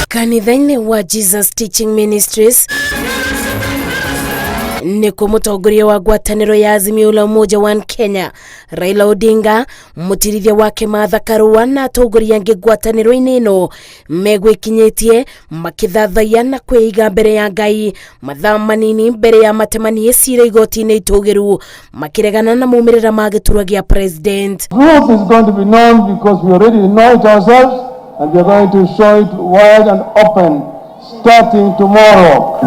Kanitha-inĩ wa Jesus Teaching Ministries nĩkuo mũtongoria wa ngwatanĩro ya Azimio la Umoja One Kenya Raila Odinga, mũtirithia wake Martha Karua na atongoria angĩ ngwatanĩro-inĩ ĩno megwĩkinyĩtie makĩthathaiya na kwĩiga mbere ya Ngai mathaa manini mbere ya matemanie cira igoti-inĩ itũgĩru makĩregana na maumĩrĩra ma gĩturwa gĩa president. Truth is going to be known because we already know it ourselves and we are going to show it wide and open starting tomorrow.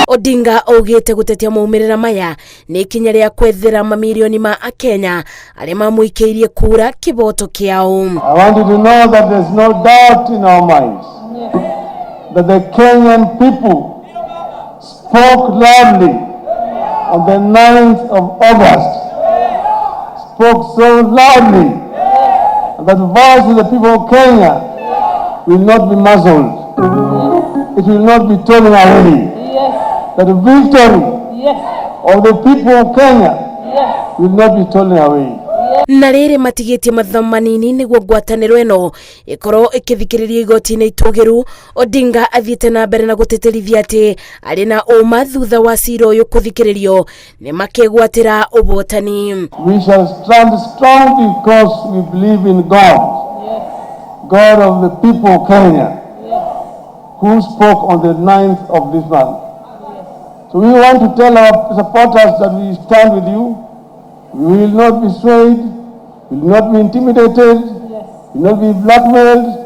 Odinga augĩte gũtetia maumĩrĩra maya nĩ ikinya rĩa kwethera mamirioni ma akenya arĩa mamũikĩirie kura kĩboto kĩao. I want you to know that there's no doubt in our minds that the Kenyan people spoke loudly on the 9th of August, spoke so loudly that the voice of the people of Kenya will not be muzzled. It will not be torn away. That the victory of the people of Kenya will not be torn away. Na rĩrĩ matigĩtie mathaa manini nĩguo ngwatanĩro ĩno ĩkorwo ĩkĩthikĩrĩrio igoti-inĩ itũgĩru. Odinga athiĩte na mbere na gũtĩtĩrithia atĩ arĩ na ũma thutha wa cira ũyũ kũthikĩrĩrio nĩ makĩgwatĩra ũhotani. We shall stand strong because we believe in God, God of the people of Kenya, who spoke on the 9th of this month. So we want to tell our supporters that we stand with you. We will not be swayed, we will not be intimidated, we will not be blackmailed.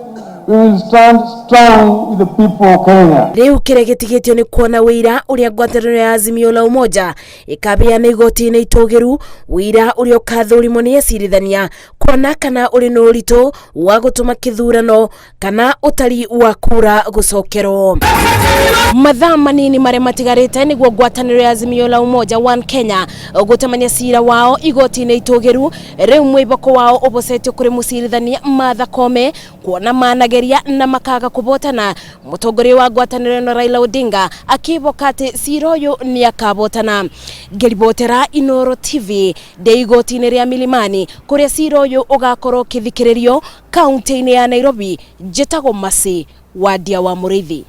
We will stand strong with the people of Kenya. Rĩu kĩrĩa gĩtigĩtio nĩ kuona wĩira ũrĩa ngwatanĩro ya Azimio la Umoja ĩkabeana igoti-inĩ itũgĩru, wĩira ũrĩa ũkathũrimwo nĩ acirithania kuona kana ũrĩ na ũritũ wa gũtũma kĩthurano kana ũtari wa kura gũcokerwo. Mathaa manini marĩa matigarĩte nĩguo ngwatanĩro ya Azimio la Umoja One Kenya gũtemania cira wao igoti-inĩ itũgĩru. Rĩu mwĩboko wao ũbocetio kũrĩ mũcirithania Martha Koome kuona manageria na makaga kũbotana. Mũtongoria wa ngwatanĩro ĩno Raila Odinga akĩboka atĩ cira ũyũ nĩ akabotana. Ngĩribotera Inoro TV ndĩ igoti-inĩ rĩa Milimani kũrĩa cira ũyũ ũgakorwo ũkĩthikĩrĩrio kaunti-inĩ ya Nairobi, njĩtagwo Mercy Wandia wa Mũrĩithi.